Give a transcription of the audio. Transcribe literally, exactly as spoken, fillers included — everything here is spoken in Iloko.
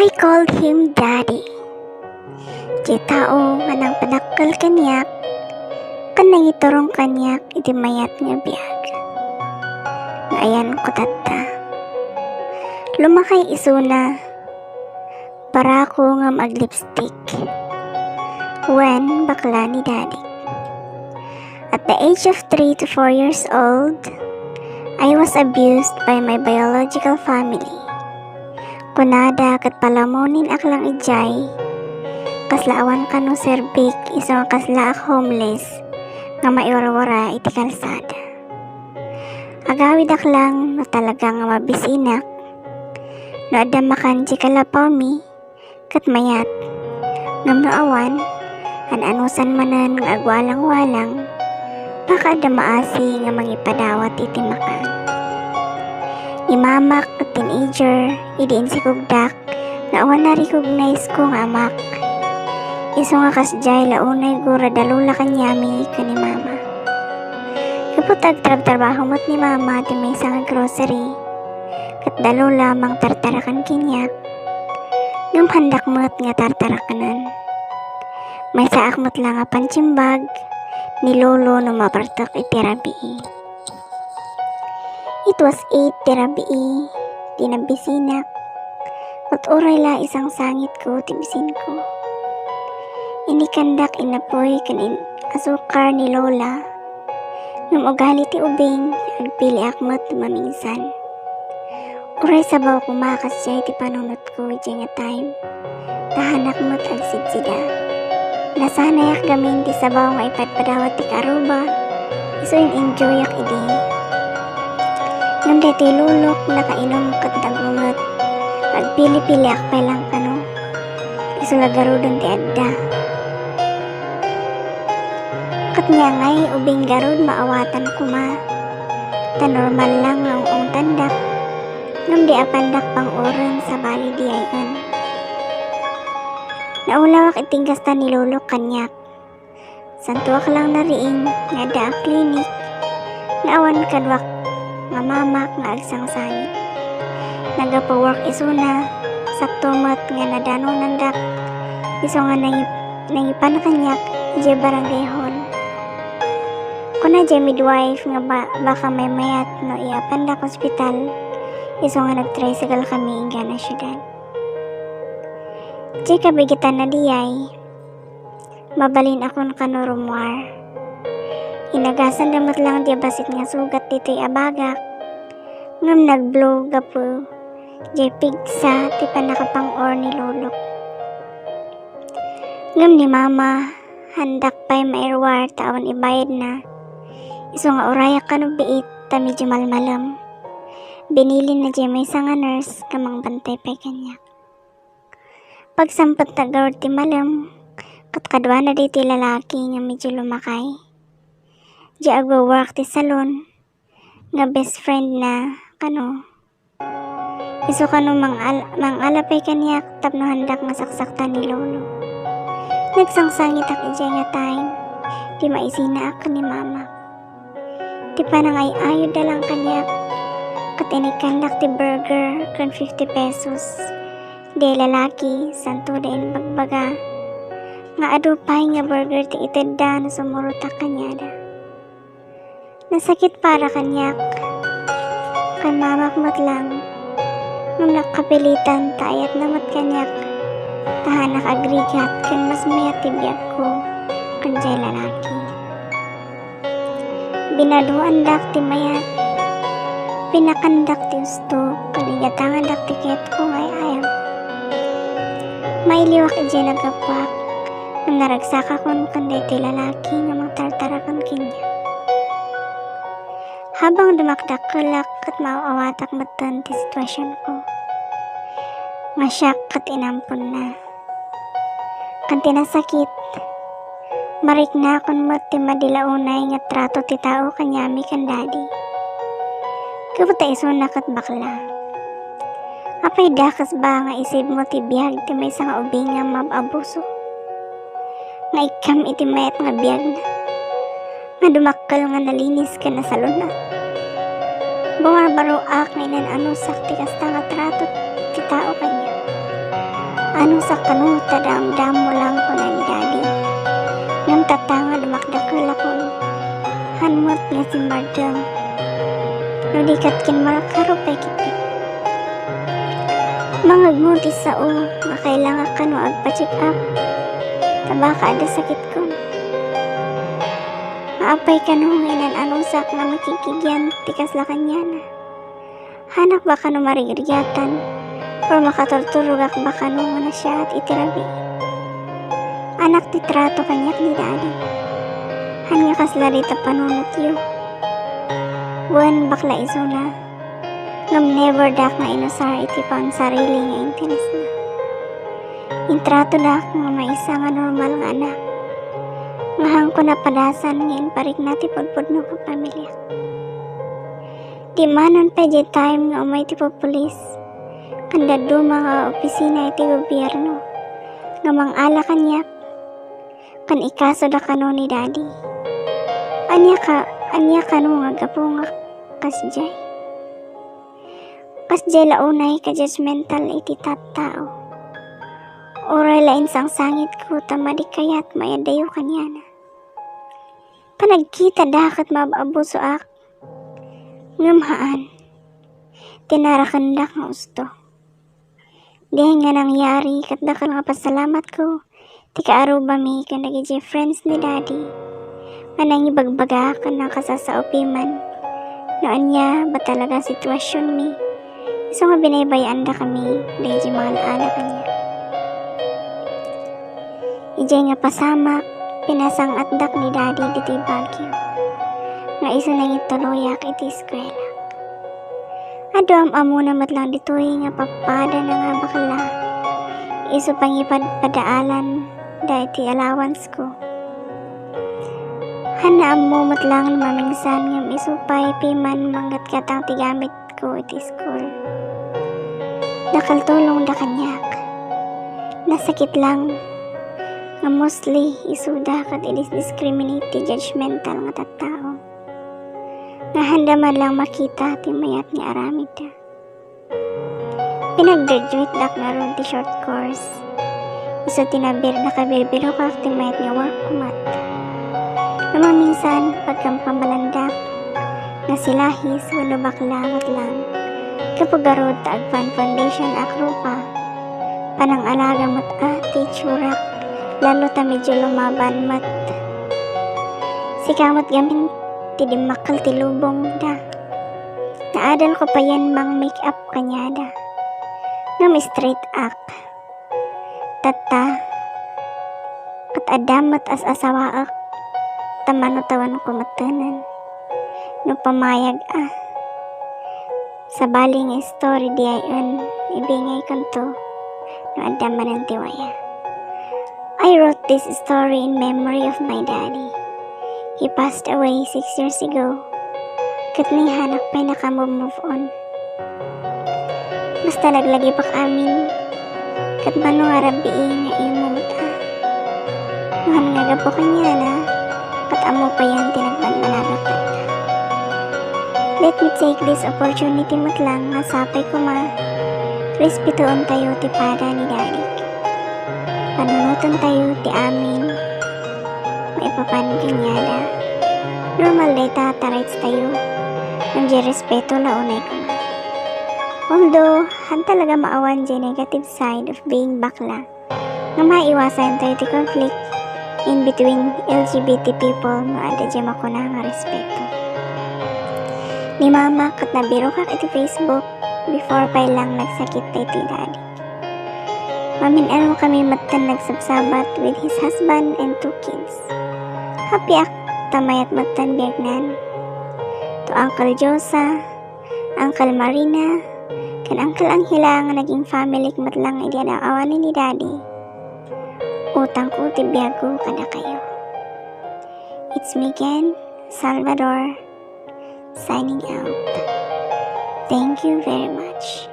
I called him Daddy. Diay tao nga nangpadakkel kaniak ken nangiturong kaniak iti mayat nga biag nga ayanko tatta. Lumakay isuna, barako ngem aglipstick. Wen, bakla ni Daddy. At the age of three to four years old, I was abused by my biological family. Kunada ket palamunin ak lang idiay, kasla awan kano serbik isu nga kasla ak homeless nga maiwarwara iti kalsada. Agawid ak lang no talaga nga mabisinak, no adda makan ti kalapawmi, ket mayat. Ngem no awan, an-anusan manen nga agwalang-walang, baka adda maasi nga mangipadawat iti makan. Ni mamak ket teenager, idi insikogdak, nga awan na-recognize ko nga amak. Isu nga kasdiay la unay gura da lola kaniami ken ni mama. Gapu ta agtrabtrabaho met ni mama ti maysa nga grocery, ket da lola mangtartaraken kaniak. Ngem handak met nga tartarakenan. Maysaak met la nga pansimbag ni lolo no mapartek iti rabii. It was eight ti rabii, ti nabisinak, ket uray la isangsangitko ti bisinko. Inikandak inapoy ken in-, asukar ni lola. Ngem ugali ti ubing, agpiliak met mamingsan. Uray sabaw koma kasdiay ti panunotko idiay nga time. Tahanak met agsidsida. Nasanayak gamin ti sabaw nga ipadpadawat ti karuba, isu in-enjoyak idi. Ngem daytoy lolok nakainum ket nagbunget, agpili-piliak pay lang kano. Isu la garuden ti adda. Ket ania ngay ubing garud maawatan koma. Ta normal lang nga ung-ungtandak. Ngem di apandak pang-uren sabali di ay-en. Naulawak iti gasta ni lolok kaniak. Santoak lang nariing nga adda a clinic nga awan kaduak nga mamak nga agsangsangit. Naggapu-work isuna, sakto met nga nadanonandak isu nga nangi-, nangipan kaniak idiay barangay hall. Kuna diay midwife nga ba-, baka maymayat no iapandak ospital, isu nga nag-tricycle kami inggana siudad. Diay kabigetanna diay, mabalinakon kano rummuar. Inagasanda met lang diay bassit nga sugat ditoy a bagak, ngem nag-blow gapu diay pigsa ti pannakapang-or ni lolok. Ngem ni mama, handak pay mairuar ta awan ibayadna. Isu nga urayak kano biit ta medio malmalem. Binilinna diay maysa nga nurse nga mangbantay pay kaniak. Pagsampetta garud ti malem, ket kaduana daytoy lalaki nga medio lumakay. Diay agwo-work ti salon, nga best friend na kano. Isu kano mangal-, mangala pay kaniak tapno handak nga saksaktan ni lolo. Nagsangsangitak idiay nga time, ti maisinaak ken ni mama. Ti panangay-ayodda lang kaniak, ket inikandak ti burger ken fifty pesos. Diay lalaki, santo da imbagbaga nga adu pay nga burger ti itedda no sumurotak kaniada. Nasakit para kaniak, ken mamak met lang, ngem nakapilitan ta ayatna met kaniak, ta hanak agrigat ken mas mayat ti biagko ken diay lalaki. Binadoandak ti mayat, pinakandak ti usto, ken igatangandak ti kayatko nga ay-ayam. Mailiwak idiay naggapuak, ngem naragsakakon ken daytoy lalaki nga mangtartaraken kaniak. Habang dumakdakkelak ket maaw-awatak metten ti situasionko, nga siak ket inamponna. Ken ti nasakit, mariknakon met ti madi la unay nga trato ti tao kaniami ken daddy. Gapu ta isuna ket bakla. Apay dakes ba nga isibmo ti biag ti maysa nga ubing nga mab-abuso? Nga ikkam iti mayat nga biagna? Nga dumakkel nga nalinis ken nasalun-at? Bumarbaroak nga inan-anusak ti kasta nga trato ti tao kaniak. Anusak kano ta damdammo lang, kuna ni Daddy. Ngem tatta nga dumakdakelakon. Haan met nga simmardeng. No di ket kinmalakaro pay ketdi. Mangegmo ti sao nga kailangak kano agpa-check up. Ta baka adda sakitkon. Apay kano nga inan-anusak nga makigkigian ti kasla kaniana? Haanak ba kano marigrigiatan, or makaturturogak ba kano nga nasiaat iti rabii? Haanak ti trato kaniak ni Daddy. Haan nga kasla dayta panunotyo. Wen, bakla isuna, ngem never dak nga inusar iti pangsarili nga interesna. Intratodak nga maysa nga normal nga anak. Nga haanko napadasan nga imparikna ti pudpudno nga pamiliak. Di manen pay diay time nga umay ti pupulis ken dadduma nga opisina iti gobierno nga mangala kaniak ken ikasoda kano ni Daddy. Ania ka, ania kano nga gapu nga kasdiay? Kasdiay la unay ka-judgmental iti tattao. Uray la insangsangitko ta madi kayat mayaddayo kaniana. Panagkitada ket maab-abusoak. Ngem haan. Ti narakendak nga usto. Diay nga nangyari ket dakkel nga pasalamatko ti kaarrubami ken dagidiay friends ni Daddy nga nangibagbaga ken nangkasasao piman no ania ba talaga sitwasionmi isu nga binaybay-andakami daydiay mangala-ala kaniak. Idiay nga pasamak, pinasang-atdak ni Daddy ditoy Baguio nga isu nangituloyak iti eskuela. Adu am-ammona met lang ditoy nga pappadana nga bakla isu pangipadpadaalan da iti allowance ko. Haan nga ammo met lang mamingsan ngem isu pay piman manggatgatang ti gamitko iti school. Dakkel tulongda kaniak. Nasakit lang nga mostly isuda ket idis-discriminate ti judgmental nga tattao. Nga haanda man lang makita ti mayat nga aramidda. Pinag-graduatedak ngarud ti short course. Isu ti nabir-, nakabirbirokak ti mayat nga work ko met. No maminsan, pagkampamalandak, nga silahis wenno bakla met lang. Gapu garud ta agpaan foundation ak rupa. Panangalaga met a ti itsurak, lalo ta medyo lumaban met. Sika met gamin ti dimmakkel ti lubongda. Naadal ko payen mang-make up kaniada. Ngem straight ak. Tatta, ket adda met as-asawaek, ta manutawanko metten. No pamayag a, sabali nga istori diay en ibingaykonto no adda manen ti waya. I wrote this story in memory of my daddy. He passed away six years ago. Ket ni haanak pay nga maka-move on. Basta laglagipek amin, ket mano nga rabii nga imo met a. Ngem nga gapu kaniana, ket ammo payen ti nagbanbanagak tatta. Let me take this opportunity met lang nga sapay koma, respetoentayo ti pada ni Daddy. Panunotaentayo ti amin maipapan kaniada. Normal dayta ta rights tayo. Ngem diay respeto la unay koma. Although, haan talaga maawan diay negative side of being bakla. Nga maiwasantayo ti conflict in between L G B T people no adda diay makuna nga respeto. Ni mama ket nabirokak iti Facebook before pay lang nagsakit daytoy daddy. Mamin-anokami metten nagsabsabat with his husband and two kids. Happiak ta mayat metten biagnan. To Uncle Josa, Uncle Marina, ken Uncle Angela nga naging family met lang idi adda-awanen ni Daddy. Utangko ti biagko kadakayo. It's me again, Salvador, signing out. Thank you very much.